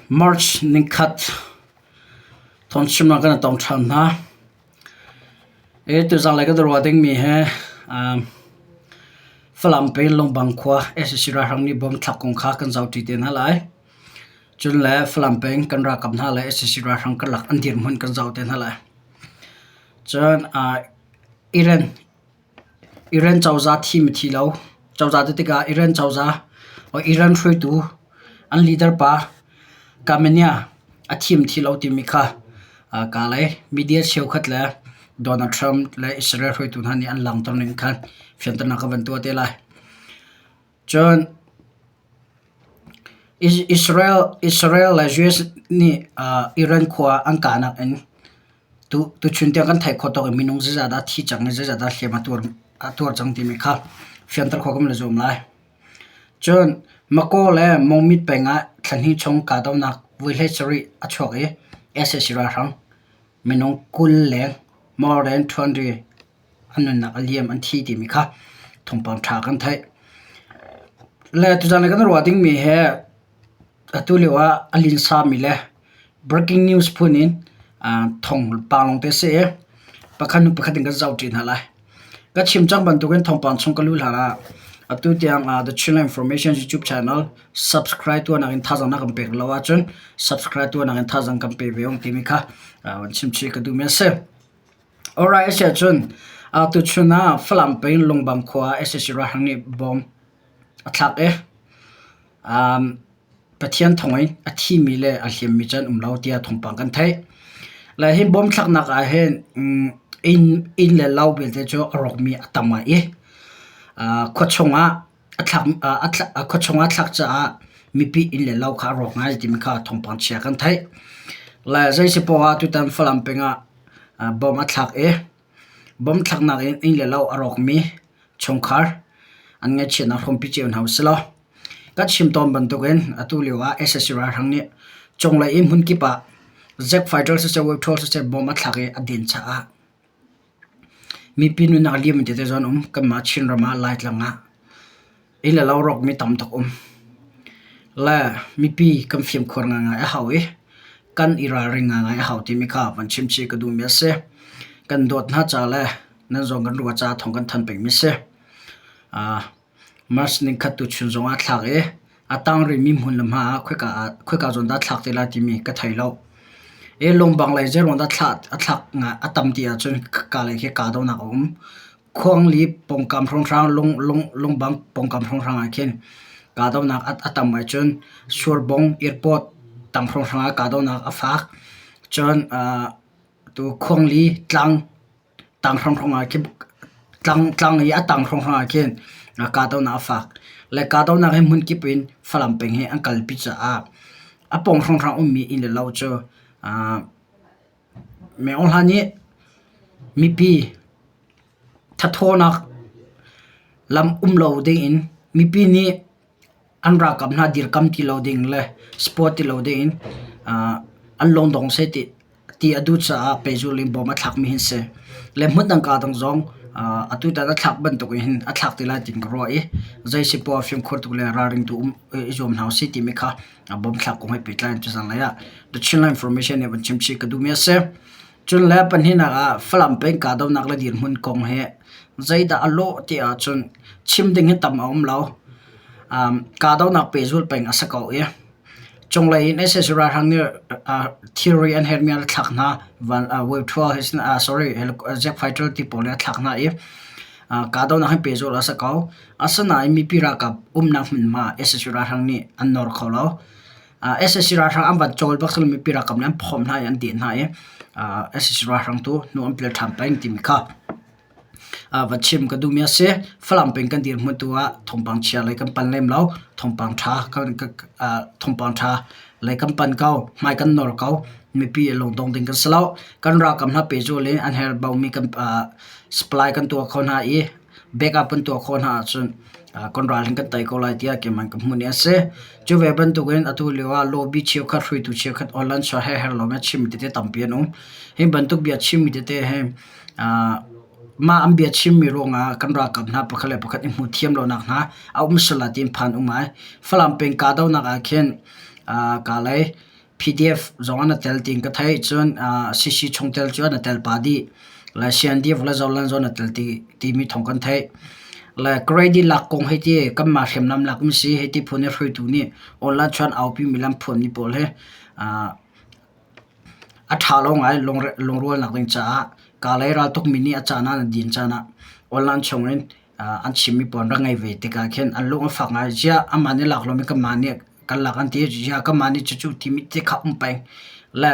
March nikhat thawngchimnak kan i tong ṭhan hna. Tuzanglei kan i ruah dingmi hi Falam peng Lungbang khua sac ralhrang nih bomb thlak kong kha kan zohṭi te hna lai. Cun le Falam peng kan ralkap hna le sac ralhrang karlak an dirhmun kan zoh te hna lai. Cun Iran Iran cozah thi maw thi lo, cozah ti tikah Iran cozah Iran hruaitu an leader pa Khamenei a thi maw thi lo timi kha kaa lei. Media cheukhat le Donald Trump le Israel hruaitu hna nih an langhter ning khan fianternak ka van tuah te lai. Cun Israel le US nih Iran khua an kahnak in tuchun tiang kan theih khawh tawk in minung zeizah dah a thi cang i zeizah dah hliam a tuar cang timi kha fianter khawh kan i zuam lai. Cun Makaw le Mongmit peng ah thla hnih chung kahdohnak voi 17 a chuak i sac ralhrang minung 20 leng more than 200 an nunnak a liam an thi timi kha thawngpang ṭha kan theih. Le tuzan i kan ruah dingmi hi atu lio ah a linsami le breaking news phun in thawngpang lawngte a si i pakhat hnu pakhat in kan zohṭi hna lai. Ka chim cang bantukin thawngpang chung ka luh hlan ah atu tiang The Chinland Information YouTube channel subscribe tuahnak in thazaang na kan pek lo ahcun subscribe tuahnak in thazaang kan pe ve ung timi kha van chimchih ka duhmi a si. Alright a si ahcun tuchun ah Falam peng Lungbang khua ah sac ralhrang nih bomb a thlak i Pathian thawng in a thimi le a hliammi cu an um lo tiah thawngpang kan theih. Le hi bomb thlaknak ah hin inn le lo vialte cu a rawkmi a tam ngai i khuachung ah khuachung ah thlak caah mipi inn le lo kha a rawk ngai timi kha thawngpang chia kan theih. Le zei si poah ah tutan Falam peng ah bomb a thlak i bomb thlaknak in inn le lo a rawkmi chungkhar an ngaihchiatnak hrawmpi cio hna usih law kan chim tawn bantukin atu lio ah sac ralhrang nih cunglei in hmunkip ah jet fighter siseh wave siseh bomb a thlak i a den caah Mipi nunnak liam tete zawn um kanmah Chinram ah Laitlang ah inn le lo rawkmi tam tuk um. Le mipi kan fimkhur ngaingai a hau i kan i ralring ngaingai a hau timi kha van chim chih ka duhmi a si. Kan dawt hna ca le nan zawn kan ruah caah thawng kan thanh pengmi a si. March nikhat tuchun zong ah thlak i a tang rihmi hmun le hma ah khoika zawn dah thlak te lai timi ka thei lo. I lungbang lei zeiruang dah a thlak a tam ti ahcun ka lei khi kahdohnak a um. Khuangli pawngkam hrawnghrang lungbang pawngkam hrawnghrang ah khin kahdohnak a tam ahcun Surbung airport tang hrawnghrang ah kahdohnak a fak. Cun tu Khuangli tlang tang hrawnghrang ah khin tlang i a tang hrawnghrang ah khin kahdohnak a fak. Le kahdohnak hi hmunkip in Falam peng hi an kalpi caah a pawng hrawnghrang ummi inn le lo cu Meng Hlan nih mipi thathawnak lam um lo dingin mipi nih an ralkap hna dirkam ti lo ding le support ti lo dingin an lungdong seh ti a duh caah pehzulh in bawm a thlakmi hi an si. Le hmun kaa dang zong atutan a thlak bantuk in hin a thlak te lai tiin ka ruah i zei si poah fimkhur tuk le ralring tu um i zuam hna usih timi kha bawm thlak kong he pehtlai in tuzanlei ah The Chinland Information nih van chim chih ka duhmi a si. Cun le pahnihnak ah Falam peng kahdohnak le dirhmun kong hi zeidah a lawh ti ahcun chim ding hi tam a um lo. Kahdohnak pehzulh peng a si ko i cunglei in sac ralhrang nih thilri an herhmi an thlak hna. Sorry jet fighter ti pawl nih a thlak hna i kahdohnak hi pehzulh a si ko. Asinain mipi ralkap umnak hmunhma sac ralhrang nih an nawr kho lo. Sac ralhrang an van cawl bak mipi ralkap nih an phomh hna i an deh hna i sac ralhrang tu hnu an pial ṭhan peng timi kha va chim ka duhmi a si. Falam peng kan dirhmun tu ah thawngpang chia lei kan pan lem lo. Thawngpang ṭha thawngpang ṭha lei kan pan ko. Hmai kan nawr ko. Mipi lungdong ding kan si lo. Kan ralkap hna pehzulh in an herh baumi kan supply kan tuah kho hna i backup kan tuah khawh hna ahcun kan ral hin kan tei ko lai tiah keimah ka hmuh ni a si. Cu ve bantukin atu lio ah lobby cheukhat hruaitu cheukhat online chuah he her lo in a chimmi tete tampi an um. Hi bantuk bia chimmi tete hi mah an bia chimmi ruangah kan ralkap hna pakhat le pakhat i hmu thiam lonak hna a um sual lai tiin phan um ai. Falam peng kahdohnak ah khin kaa lei. PDF zong an i tel tiin ka theih. Cun CC chungtel cu an i tel pah dih. Le CNDF le Zoland zong an i tel timi thawng kan theih. Le credit lak kong hei ti kanmah hriamnam lakmi si hei ti phun i hruaitu nih online chuan aupi mi le an phuanmi pawl hi a ṭha lo ngai lungrualnak ding caah kalay raltukmi nih a caan ah an din caan ah online chungin an chimmi pawl an rak ngei ve tikah khin an lung a fak ngai. Ziah amah nih lak lomi kanmah nih kan lak an ti. Ziah kanmah nih cucu timi ti kha um peng. Le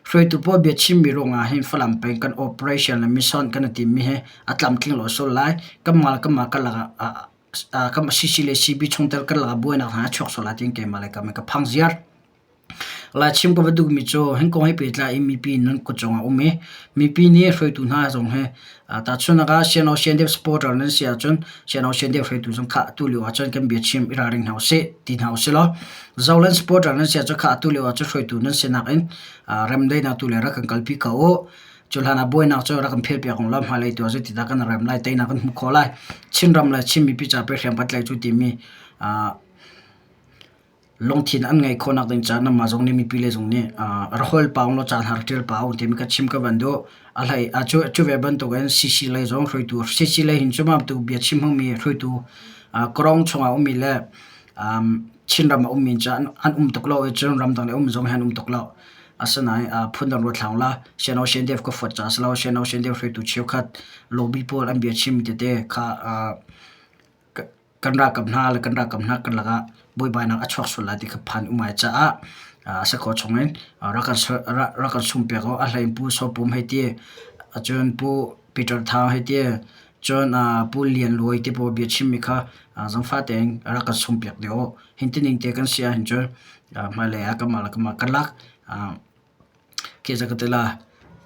hruaitu pawl bia chimmi ruangah hin Falam peng kan operation le mission kan i timmi hi a tlamtling lo sual lai. Kanmah le kanmah kan lakah CC le CB chungtel kan lakah buainak hna a chuak sual lai tiin keimah le keimah ka phang ziar. Laichim ka va duhmi cu hin kong he pehtlai in mipi nan kut cungah um i mipi nih hruaitu hna zong hi tahchunhnak ah CNO CNDF supporter nan si ahcun CNO CNDF hruaitu zong kha atu lio ahcun kan biachim i ralring hna usih ti hna usih law Zoland supporter nan si ahcun kha atu lio ahcun hruaitu nan sinak in remdaihnak tu le rak kan kalpi ko u. Cu hlan ah buainak cu rak kan phelpiak ung law hmailei tu ah zeitindah kan rem lai teinak kan hmuh khawh lai. Chinram le Chin mipi ca pe hriam kan tlaih cu timi Lungthin an ngeih khawhnak ding caah nanmah zong nih mipi le zong nih ra hol pah ulaw caan har ṭial pah u timi ka chim ka van duh. A hlei cu ve bantukin CC lei zong hruaitu CC lei hin cu bantuk bia chim hmangmi hruaitu Kawrong chungah ummi le Chinram ah ummi cu an um tuk lo i cun ramdang le um zong hi an um tuk lo. Asinain phundang ruat hlah ula CNO CNDF ka fuat caah a si lo. CNO CNDF hruaitu cheukhat lobby pawl an bia chimmi tete kha kan ralkap hna le kan ralkap hna karlak ah buaibainak a chuak sual lai ti kha phan um ai caah a si khawh chungin rak kan sumpiak u. A hlei in Pu Saw Pum hei ti, cun Pu Peter Thang hei ti, cun Pu Lian Luai te pawl bia chimmi kha zangfah tein rak kan sumpiak deuh u. Hintining te kan si ahhin cun hmailei ah kanmah le kanmah kan lak.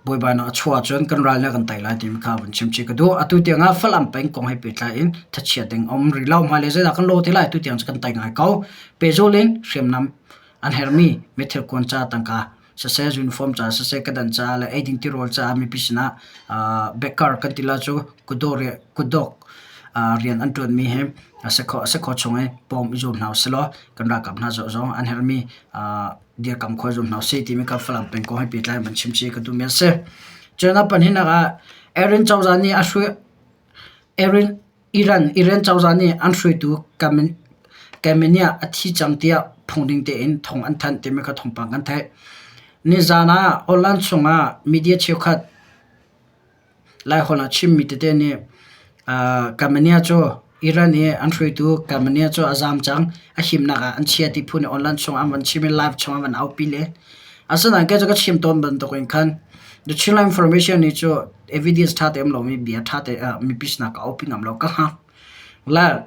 Bawipa a chuah ahcun kan ral nih a kan tei lai timi kha vun chim chih ka duh. Atu tiangah Falam peng kong he pehtlai in thachiat ding a um rih lo. Hmailei zeidah kan lawh te lai atu tiang cu kan tei ngai ko. Pehzul in hriamnam an herhmi meithil kuan ca tangka siseh, uniform ca siseh, kedan ca le eiding tirawl caah mipi sinah backer kan ti lai cu kutdok rian an ṭuanmi hi a si khawh chung i pawm i zuam hna usilaw kan ralkap hna zong an herhmi dirkam khuai zum hna usih timi kha Falam peng kong he pehtlai in van chim chih ka duhmi a si. Cun a pahnihnak ah Iran cozah nih a hruai Iran Iran Iran cozah nih an hruaitu Khamenei a thi cang tiah phungding tein thawng an thanh timi kha thawngpang kan theih. Nizan ah online chungah media cheukhat Laiholh ah chimmi tete nih Khamenei cu Iran i an hruaitu Khamenei cu a zaam cang. A himnak ah an chia ti phun i online chungah an van chim i live chungah an van aupi len. Asinain kei cu ka chim tawn bantukin khan The Chinland Information nih cu evidence ṭha te um lomi bia ṭha te mipi sinah ka aupi ngam lo ka hngak. Le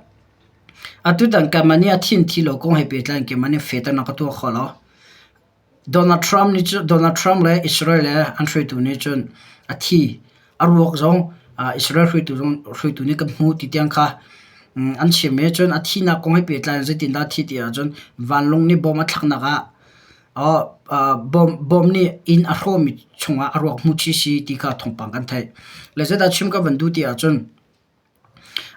atutan Khamenei a thin thi lo kong he pehtlai in keimah nih fehternak ka tuah kho lo. Donald Trump nih cun Donald Trump le Israel le an hruaitu nih cun a thi a ruak zong Israel hruaitu zong hruaitu nih kan hmuh ti tiang kha an chim i cun a thihnak kong he pehtlai in zeitindah a thih ti ahcun vanlawng nih bom a thlaknak ah bom nih inn a hrawhmi chungah a ruak hmuh chih si ti kha thawngpang kan theih. Le zeidah chim ka van duh ti ahcun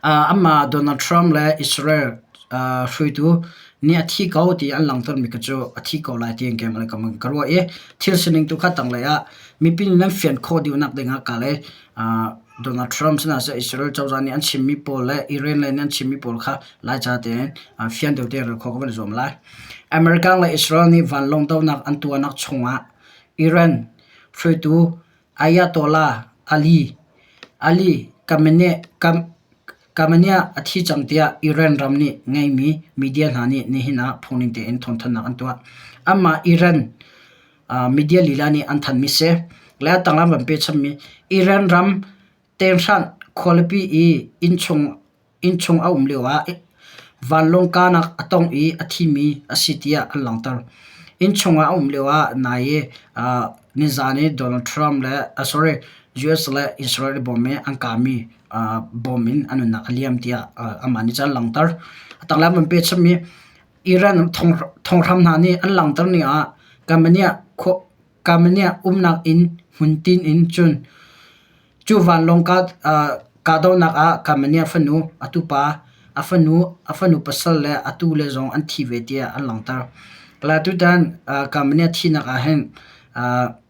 Amah Donald Trump le Israel hruaitu nih a thi ko ti an langhtermi kha cu a thi ko lai tiin keimah le ka ruah i thil sining tu kha tanglei ah mipi nih nan fian khawh dihnak ding ah ka le Donald Trump sinah seh Israel cozah nih an chimmi pawl le Iran lei nih an chimmi pawl kha Laica tein fian deuh tein rel khawh ka van i zuam lai. American le Israel nih vanlawng dohnak an tuahnak chungah Iran hruaitu Ayatollah Ali Ali Khamenei a thi cang tiah Iran ram nih ngeihmi media hna nih nihin ah phungning tein thawngthanhnak an tuah. Anmah Iran media lila nih an thanhmi si. Le a tanglam van pechanmi Iran ram Tehran khualipi i innchung Innchung a um lioah vanlawng kahnak a tong i a thimi a si tiah an langhter. Innchung ah a um lioah nai i nizan i Donald Trump le sorry US le Israel bom i an kahmi bom in a nunnak a liam tiah amah nih cun an langhter. A tanglei an van pechanmi Iran thonghram hna nih an langhter ning ah Khamenei umnak inn hmuntin in cun Cu vanlawng kahdohnak ah Khamenei fanu, a tupa, a fanu, a fanu pasal le a tule zong an thi ve tiah an langhter. Pala tutan Kamania thinak ah hin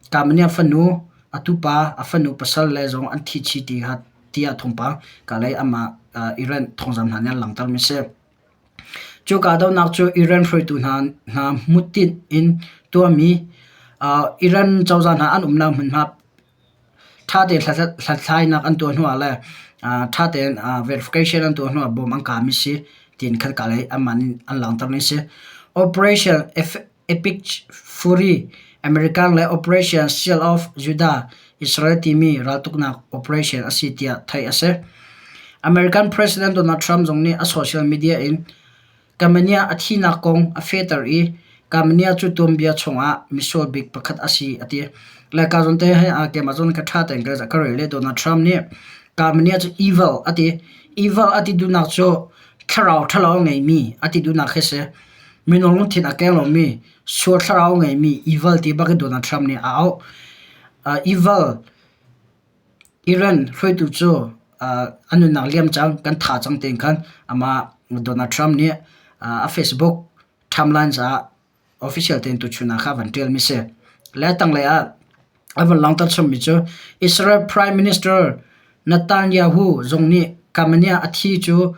Kamania fanu a tupa a fanu pasal le zong an thi chih ti kha tiah thawngpang ka lei amah Iran thawngzam hna nih an langhter mi si. Cu kahdohnak cu Iran hruaitu hna hna hmuhtinh in tuahmi Iran cozah hna an umnak hmunhma ṭha tein hlathlainak an tuah hnuah le ṭha tein verification an tuah hnuah bom an kahmi si tiin khat ka lei anmah nih an langhter ning si. Operation Epic Fury American le Operation Seal of Judah Israel timi raltuknak operation a si tiah theih a si. American President Donald Trump zong nih a social media in Kamania a thihnak kong a fehter i Kamania cu tuanbia chungah misual bik pakhat a si a ti. Le ka zawn te he keimah zawn ka ṭha tein ka rel i Donald Trump nih Kamania cu evil a ti. Evil a ti duhnak cu thlarau ṭhalo a ngeimi a ti duhnak khi si. Minung lungthin a keng lomi sual thlarau a ngeimi evil ti bak in Donald Trump nih a auh. Evil Iran hruaitu cu a nunnak liam cang, kan tha cang tiin khan amah Donald Trump nih a Facebook timelines ah official tein tuchun ah kha a van ṭialmi si. Le tanglei ah a van langhter chommi cu Israel Prime Minister Netanyahu zong nih Khamenei a thi cu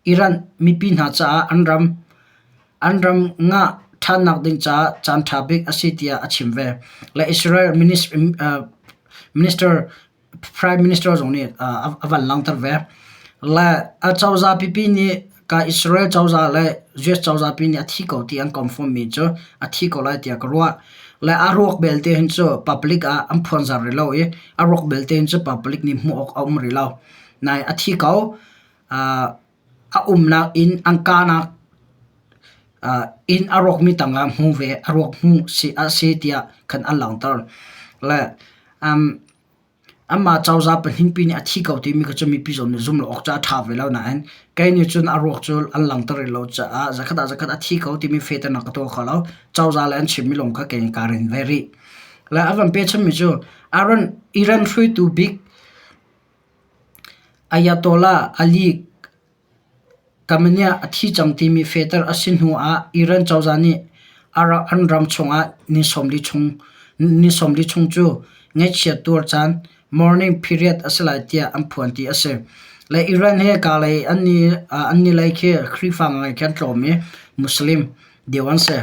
Iran mipi hna caah an ram an ram ngah ṭhannak ding caah caanṭha bik a si tiah a chim ve. Le Israel minister Prime Minister zong nih a van langhter ve. Le a cozah pipi nih ka Israel cozah le US cozah pi nih a thi ko ti an confirm mi cu a thi ko lai tiah ka ruah. Le a ruak belte hin cu public ah an phuanzar rih lo i a ruak belte hin cu public nih hmuh awk a um rih lo. Nain a thi ko. A umnak inn an kahnak inn a rawkmi tangah hmu ve a ruak hmuh a si tiah khan an langhter. Le amah cozah pahningpi nih a thi ko timi kha cu mipi zong nih zumh lo awk cu a ṭha ve lo nain kei nih cun a ruak cu an langhter rih lo caah zakhat ah zakhat a thi ko timi fehternak ka tuah kho lo. Cozah le an chimmi lawng kha kei kaa rin ve rih. Le a van pechanmi cu Iran hruaitu bik Ayatollah Ali Khamenei a thi cang timi fehter a si hnu ah Iran cozah nih an ram chungah ni 40 chung cu ngaihchiat tuar caan mourning period a si lai tiah an phuan ti a si. Le Iran hi kalay an ni lei khi Khrihfa ngai khi an tlawm i Muslim deuh an si.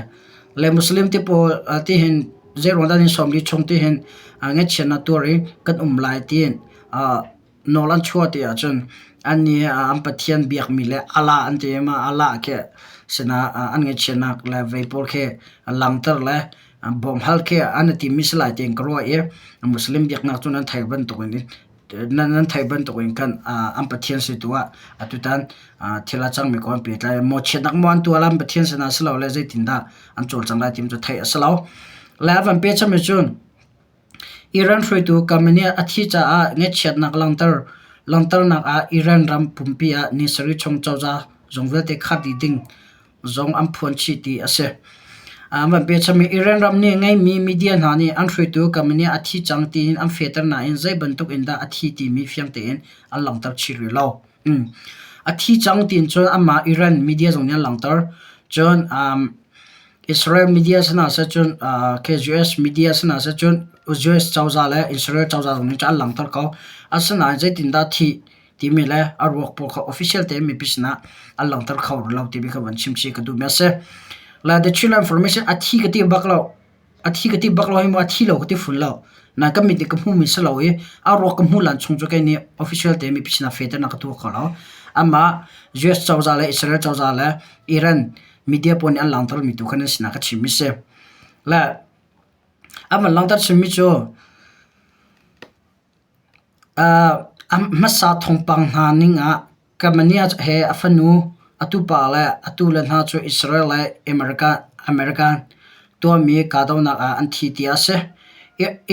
Le Muslim ti pawl tihin zeiruang dah ni 40 chung tihin ngaihchiatnak tuar i kan um lai tiin nawl an chuah ti ahcun annih an Pathian biakmi le Allah an ti i mah Allah khi sinah an ngaihchiatnak le vei pawl khi langhter le bawmhhal khi an i timmi si lai tiin ka ruah i Muslim biaknak cu nan theih bantukin nan theih bantukin khan an Pathian si tu ah atutan thil a cangmi kong an pehtlai. Mawchiatnak maw an tuah lai an Pathian sinah si lo le zeitindah an cawlcang lai timi cu theih a si lo. Le a van pehchami cun Iran hruaitu Khamenei a thih caah ngaihchiatnak langhternak ah Iran ram pumpi ah ni sarih chung cozah zung vialte khar dih ding zong an phuan chih ti a si. An van pechanmi Iran ram nih ngeihmi media hna nih an hruaitu Khamenei a thi cang tiin an fehter nain zei bantuk in dah a thi timi fiang tein an langhter chih rih lo. A thi cang tiin cun amah Iran media zong nih an langhter. Cun Israel media sinah seh cun US media sinah seh cun US cozah le Israel cozah zong nih cun an langhter ko. Asinain zeitindah thih timi le a ruak pawl kha official tein mipi sinah an langhter kho rih lo timi kha van chim chih ka duhmi a si. Le the Chinland Information a thi ka ti bak lo. A thi ka ti bak lo hi mu a thi lo ka ti fun lo. Na ka mit nih ka hmuhmi si lo i a ruak ka hmuh lan chung cu kei nih official tein mipi sinah fehternak ka tuah kho lo. Amah US cozah le Israel cozah le Iran media pawl nih an langhtermi tu kha nan sinah ka chimmi si. Le an van langhter chimmi cu a hmasa thawngpang hna ning ah Kamania he a fanu a tupa le a tule hna cu Israel le American tuahmi kahdohnak ah an thi ti a si.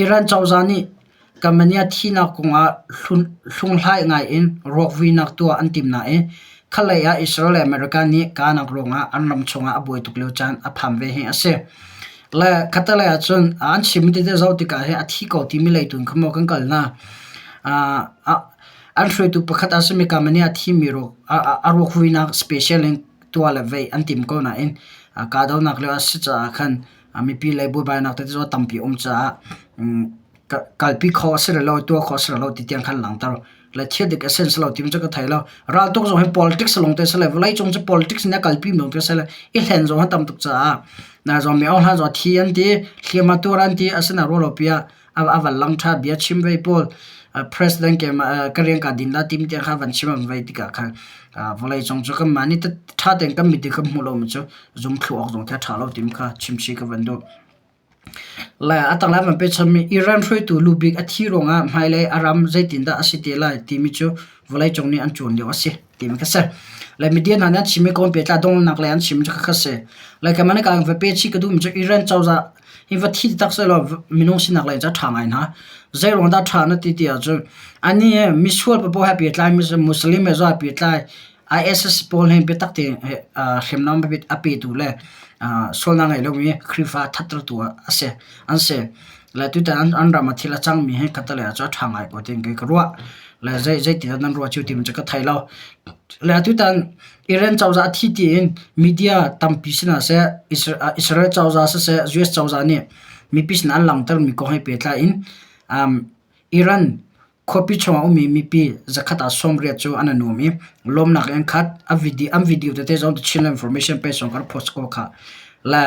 Iran cozah nih Kamania thihnak kongah hlunghlai ngaiin ruakvuinak tuah an tim nain khatlei ah Israel le America nih kahnak ruangah an ram chungah a buai tuk lio caan a phan ve hi a si. Le khatalei ahcun an chimmi tete zoh tikah hin a thi ko timi lei tu in kha maw kan kal hna. An hruaitu pakhat a simi Kamania a thimi a ruakvuinak special in tuah le veih an tim ko nain. Kahdohnak lio a si caah khan mipi lei buaibainak tete zong tampi a um caah kalpi kho a si rih lo, tuah khawh a si rih lo ti tiang khan langhter. Le thil dik a si lo timi cu ka thei lo. Raltuk zong hi politics lawng te a si lo. Vawleicung cu politics nih a kalpi mi lawng te a si lo. I hlen zong a tam tuk caah na zong mi hlan zong thi an ti, hliam a tuar an ti, asinain ruahlopi ah a van lang ṭha bia chim ve pawl president ke ka rian ka din la timi tiang kha van chim an vei tikah khan vawleicung cu kanmah nih ṭha tein kan mit i kan hmuh lomi cu zum thlu awk zong khi a ṭha lo timi kha chimchih ka van duh. Le a tanglei van pechanmi Iran hruaitu lu bik a thi ruangah hmailei a ram zeitindah a si te lai timi cu vawleicung nih an cuan lio a si timi kha si. Le media hna nih an chimmi kong pehtlai donghnak lei an chim cu kha si. Le keimah nih ka va pe chih ka duhmi cu Iran cozah hi va thi tak sehlaw minung sinak lei cu a ṭha ngai hna. Zei ruang dah ṭha na ti ti ahcun anih hi misual paoh he pehtlai Muslim he zong pehtlai ISIS pawl hi biatak tein hriamnam a petu le sualnak ngei lomi Khrihfa thattertu a si an si. Le tutan an ram ah thil a cangmi hi khatalei ah cun a ṭha ngai ko tiin kei ka ruah. Le zeitin nan ruah cio timi cu ka thei lo. Le tutan Iran cozah a thi tiin media tampi sinah seh Israel cozah siseh US cozah nih mipi sinah an langhtermi kong he pehtlai in Iran Khuapi chungah ummi mipi zakhat ah 80 cu an i nuam i lawmnak in an khat. An video, an video tete zong The Chinland Information page zong kan post ko kha. Le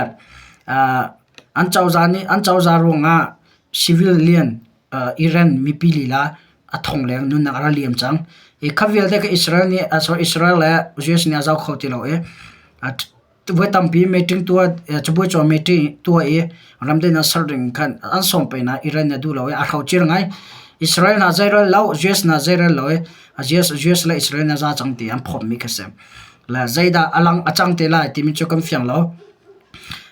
uh, an cozah nih an cozah ruangah civilian uh, Iran mipi lila a thong leng nunnak a ra liam cang. I kha vialte ka Israel nih uh, sorry, Israel le US nih a zoh kho ti lo i uh, Voi tampi meeting tuah cabuai cawn meeting tuah i ramdaihnak ser ding khan an sawm peng nain Iran nih a duh lo i a hrocir ngai. Israel hna zeirel lo, US hna zeirel lo i US, US le Israel hna za cang ti an phommi khi si. Le zeidah a lang a cang te lai timi cu kan fiang lo.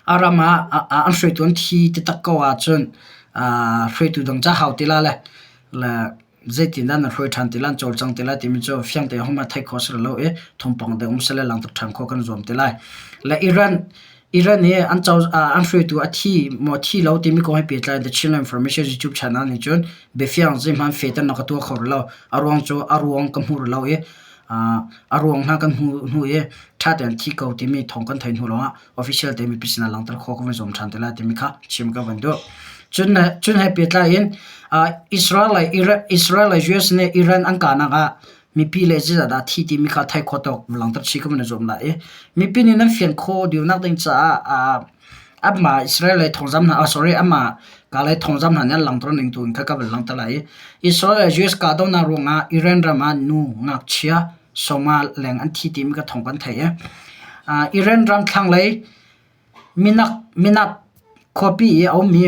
A ram ah an hruaitu an thi ti tak ko ahcun hruaitu dang ca hau ti la le le Zeitindah na hruai ṭhan ti lai, an cawlcang ti lai timi cu fiang tein hom ah theih khawh a si lo i thawngpang deuh um seh langhter ṭhan khawh kan zuam te lai. Le Iran Iran hi an co an hruaitu a thi maw thi lo timi kong he pehtlai The Chinland Information YouTube channel nih cun biafiang zeihmanh fehternak ka tuah kho rih lo. A ruang cu a ruang ka hmu rih lo i a ruang hna kan hmu hnu i ṭha tein thi ko timi thawng kan theih hnu lawngah official te mipi sinah langhter khawh ka van zuam ṭhan te lai timi kha chim ka van duh. Cun cun he pehtlai in Israel le Israel le US nih Iran an kahnak ah mipi le zeizah dah thi timi kha theih khawh tawk langhter chih ka van i zuam lai i mipi nih nan fian khawh deuhnak ding caah amah Israel le thawngzam hna sorry amah ka le thawngzam hna nih an langhter ning tu in kha ka van langhter lai i Israel le US kahdohnak ruangah Iran ram ah nu ngakchia Sawma leng an thi timi ka thawng kan theih i Iran ram thlanglei minak minak khuapi i a ummi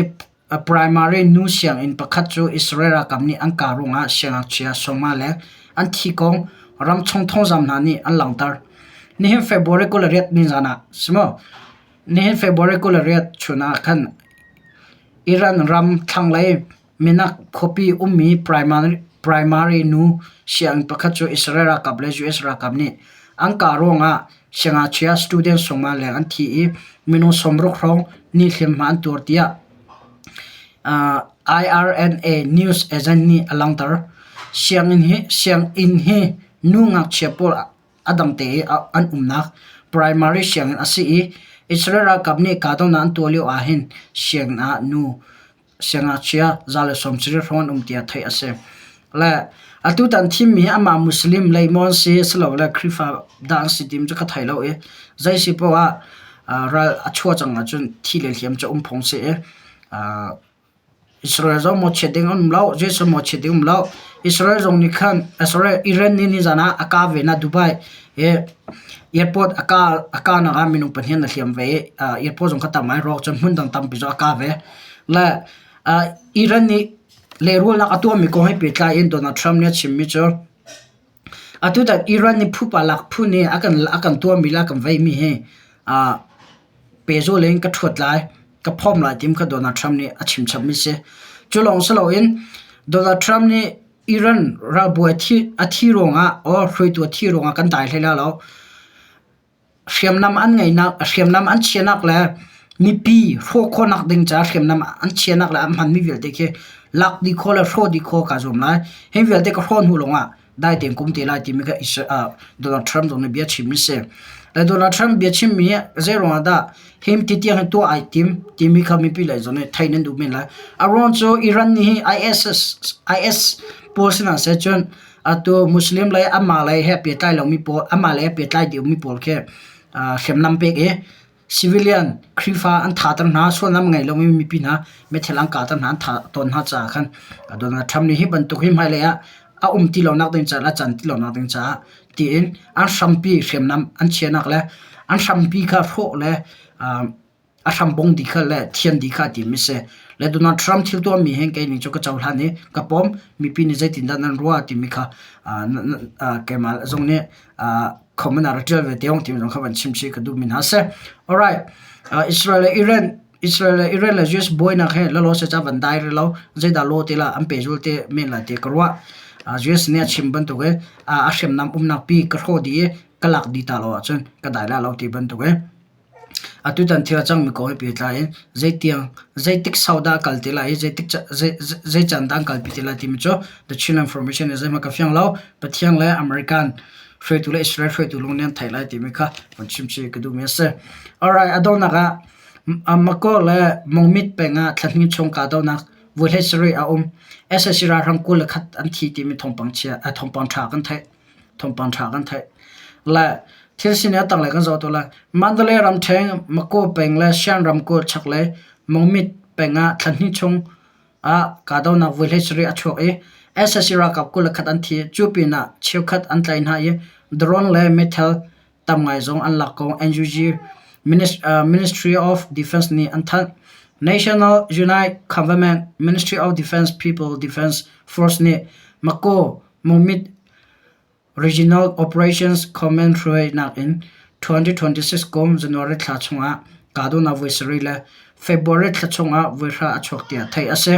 primary nu sianginn pakhat cu Israel ralkap nih an kah ruangah siangngakchia sawma le an thi kong ramchung thawngzam hna nih an langhter. Nihin February 28 nizan ah simaw nihin February 28 chun ah khan Iran ram thlanglei Minak khuapi ummi primary nu sianginn pakhat cu Israel ralkap le US ralkap nih an kah ruangah siangngakchia student sawmnga leng an thi i minung 60 hrawng nih hliamhma an tuar tiah IRNA news agent nih a langhter. Sianginn hi nu ngakchia pawl a dangte i an umnak primary sianginn a si i Israel ralkap nih kahdohnak an tuah lio ahhin sianginn ah nu siangngakchia 140 hrawng an um tiah theih a si. Le atutan thimmi hi amah Muslim lei maw an si silole Khrihfa dah an si timi cu ka thei lo i zei si poah ah ral a chuah cang ahcun thi le hliam cu um phung si i Israel zong mawhchiat ding an um lo, Jesuh mawhchiat ding um lo. Israel zong nih khan Israel Iran nih nizan ah a kah ve na Dubai i airport a kah a kahnak ah minung pahnih an hliam ve i airport zong kha tam ngai rawk cun hmun dang tampi zong a kah ve. Le Iran nih lehrulnak a tuahmi kong he pehtlai in Donald Trump nih a chimmi cu atutan Iran nih phupa lak phu nih a kan a kan tuahmi le a kan veimi hi pehzul in ka ṭhuat lai, ka phawm lai timi kha Donald Trump nih a chim chapmi si. Cu lawng si loin Donald Trump nih Iran ralbawi a thi ruangah or hruaitu a thi ruangah kan dai hlei lai lo. Hriamnam an ngeihnak, hriamnam an chiahnak le mipi hrawh khawhnak ding caah hriamnam an chiahnak le an hmanmi vialte khi lak dih khawh le hrawh dih khawh kaa zuam lai. Hi vialte ka hrawh hnu lawngah dai tein kum te lai timi kha Donald Trump zong nih bia chim a si. Le Donald Trump biachimmi hi zeiruangah dah him ti tiang hi tuah ai tim timi kha mipi lei zong nih theih nan duh men lai. A ruang cu Iran nih hi ISIS IS pawl sinah seh cun atu Muslim lei amah lei he pehtlai lomi pawl amah lei he pehtlai deuhmi pawl khi hriamnam pek i civilian Khrihfa an thater hna, sualnam ngei lomi mipi hna meithal an kahter hna, an thah tawn hna caah khan Donald Trump nih hi bantuk hi hmailei ah a um ti lonak ding caah le a can ti lonak ding caah tiin an hrampi hriamnam an chiahnak le an hrampi kha hrawh le a hrambong dih kha le thian dih kha a timi si. Le Donald Trump thil tuahmi hin kei ning cu ka cohlan i ka pom mipi nih zeitindah nan ruah timi kha keimah zong nih comment ah rak ṭial ve te ong timi zong kha van chim chih ka duhmi hna si. Alright, Israel le Iran Israel le Iran le US buainak he lalaw se ca van dai rih lo zeidah law te la an pehzul te men lai ti ka ruah. US nih a chim bantuk i a hriamnam umnak pi ka hrawh dih i ka lak dih ta lo ahcun ka dai lai lo ti bantuk i Atutan thil a cangmi kong he pehtlai in zeitiang zeitik sau dah a kal te lai i zeitik zei caan dah an kalpi te lai timi cu The Chin Information in zeihmanh ka fiang lo. Pathian le American hruaitu le Israel hruaitu lung nih an theih lai timi kha van chim chih ka duhmi a si. Alright, a donghnak ah Mako le Mongmit peng ah thla hnih chung kahdohnak voi hlei sarih a um. SAC ralhrang 21 an thi timi thawngpang chia thawngpang ṭha kan theih. Thawngpang ṭha kan theih. Le thil sining a tanglei kan zoh tu lai. Mandalay ramṭheng Mako peng le Shan ramkulh chaklei Mongmit peng ah thla hnih chung ah kahdohnak voi hlei sarih a chuak i sac ralkap 21 an thi. Cu pinah cheukhat an tlaih hna i drone le meithal tam ngai zong an lak ko. NUG Ministry of Defense nih an thanh. National Unite Government Ministry of Defense People Defense Force nih Mako Mongmit Regional Operations Command hruainak in 2026 kum January thla chungah kahdohnak voi sarih le February thla chungah voi hra a chuak tiah theih a si.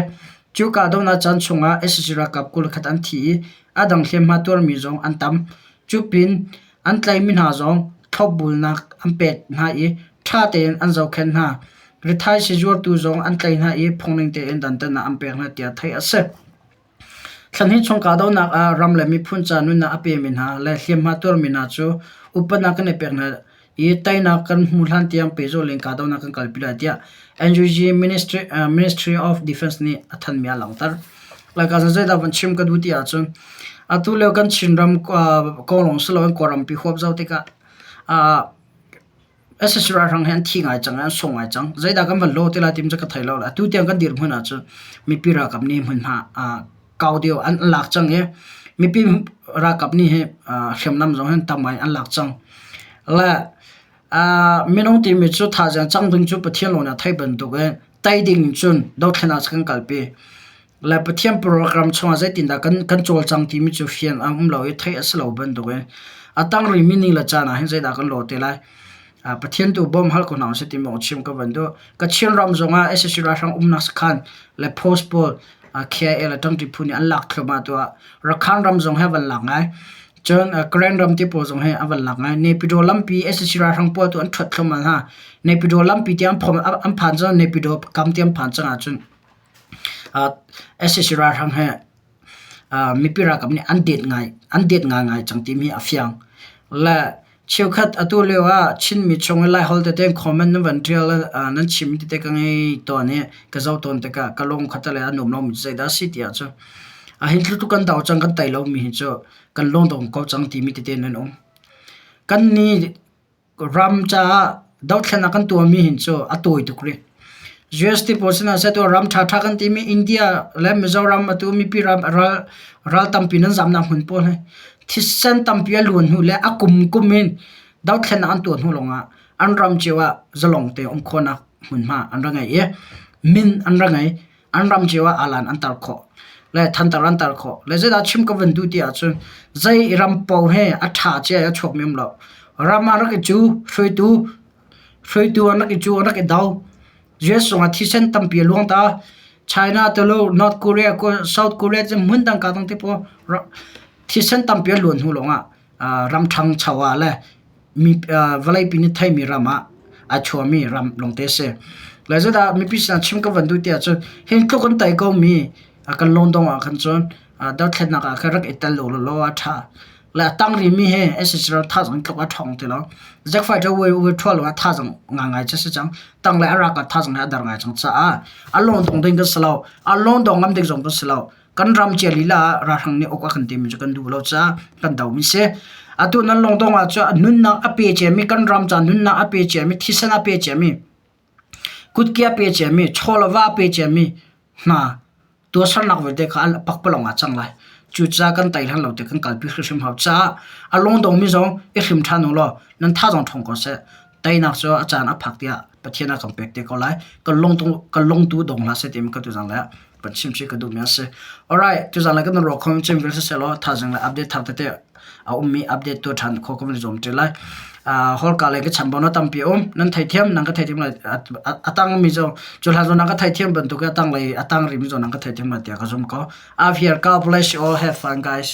Cu kahdohnak caan chungah sac ralkap 21 an thi i a dang hliamhma tuarmi zong an tam. Cu pin an tlaihmi hna zong thlopbulnak an pek hna i ṭha tein an zohkhenh hna. Rithaisii zuartu zong an tlaih hna i phungning tein dantatnak an pek hna tiah theih a si. Thlahnih chung kahdohnak ah ram le miphun ca nunnak a pemi hna le hliamhma tuarmi hna cu upatnak kan i pek hna i teinak kan hmuh hlan tiang pehzulh in kahdohnak kan kalpi lai tiah NUG Ministry of Defense nih a thanhmi a langhter. Laica zeidah van chim ka duh ti ahcun atu lio kan Chinram kong lawng si loin Kawlrampi huap zoh tikah SSC ralhrang hi an thi ngai cang i an sung ngai cang. Zeidah kan van law te lai timi cu ka thei lo. Atu tiang kan dirhmun ahcun mipi ralkap nih hmunhma kau deuh an lak cang i mipi ralkap nih hi hriamnam zong hin tam ngai an lak cang. Le minung timi cu thazaang cang ding cu Pathian lawng nih a theih bantuk in tei ding cun dothlen ah kan kalpi. Le Pathian program chungah zeitindah kan kan cawlcang timi cu fian a um lo i theih a si lo bantukin a tang rihmi ni le caan ah hin zeidah kan lawh te lai. Pathian tu bawm hal ko hna usih timi kong chim ka van duh. Kachin ram zongah sac ralhrang umnak sakhan le post pawl KIA le ṭangṭi phu nih an lak thluahmah tu ah Rakhan ram zong hi van lak ngai. Cun Karen ram ti pawl zong hi a van lak ngai. Naypyidaw lampi sac ralhrang pawl tu an ṭhuat thluahmah hna. Naypyidaw lampi tiang an phan cang Naypyidaw kam tiang phan cang ahcun Sac ralhrang he mipi ralkap nih an det ngai an det ngaingai cang timi a fiang. Le cheukhat atu lio ah Chinmi chung i Laiholh tete in comment nan van ṭial nan chim tete ka ngei tawn i ka zoh tawn tikah ka lung kha tale a nuam lomi cu zeidah a si ti ahcun hi tluk kan do cang kan tei lomi hi cu kan lungdong ko cang timi tete nan um. Kan nih Ram caah dothlennak kan tuahmi hin cu a tawi tuk rih. US ti pawl sinah seh ram ṭhaṭha kan timi India le Mizoram atu mipi ram ral, ral tampi nan zamnak hmun pawl hi thisen tampi a luan hnu le a kum kum in dothlennak an tuah hnu lawngah an ram cio ah zalong te um khawhnak hmunhma an ra ngei i min an ra ngei. An ram cio ah alan an tar khawh le thantar an tar khawh. Le zeidah chim ka van duh ti ahcun zei ram paoh he a ṭha cia i a chuakmi um lo. Ram ah rak i cu, hruaitu, hruaitu an rak i cu, an rak i do. US zongah thisen tampi a luang ta. China tulu, North Korea, South Korea cu hmun dang ka dang te pawl thisen tampi a luan hnu lawngah ram ṭhangcho ah le mi vawleipi nih theimi ram ah a chuahmi ram lawngte a si. Le zeidah mipi sinah chim ka van duh ti ahcun hi tluk an tei komi kan lawngdong ah khan cun dothlennak ah khan rak i tel u law a ṭha. Le a tang rimi hi SSC ral thazaang tluk a ṭhawng ti lo. Zack fighter we ṭhual lo ah thazaang ngangai cu si cang. Tang le a ralkap thazaang he a dar ngai cang caah a lawngdong ding kan si lo. A lawngdong ngam ding zong kan si lo. Kan ram cia lila ah ralhrang nih uk a kan timi cu kan duh lo caah kan domi si. Atu nan lawngdong ah cun nunnak a pe ciami kan ram ca nunnak a pe ciami thisen a pe ciami kutke a pe ciami chaw le va a pe ciami hna tuahsernak vialte kha an pakpalawng ah cang lai. Cucaah kan tei hlan lo te kan kalpi hrimhrim hau caah a lungdongmi zong i hrim ṭhan u law nan thazaang ṭhawng ko seh. Teinak cu a caan a phak tiah Pathian a kan pek te ko lai. Kan lungtung kan lungtu dong hlah seh timi ka tuzang le ah van chim chih ka duhmi a si. Alright, tuzang le kan ruah kho cem vial siseh law thazaang le update thar tete a ummi update tuah ṭhan khawh kan van i zuam ṭi lai. Holka lei ka chambau na tampi a um. Nan theithiam, nan ka theithiam lai. A tangmi zong cu hlan zong nan ka theithiam bantuk i a tanglei a tang rimi zong nan ka theithiam lai tiah ka zum ko. I've here. God bless you all. Have fun guys.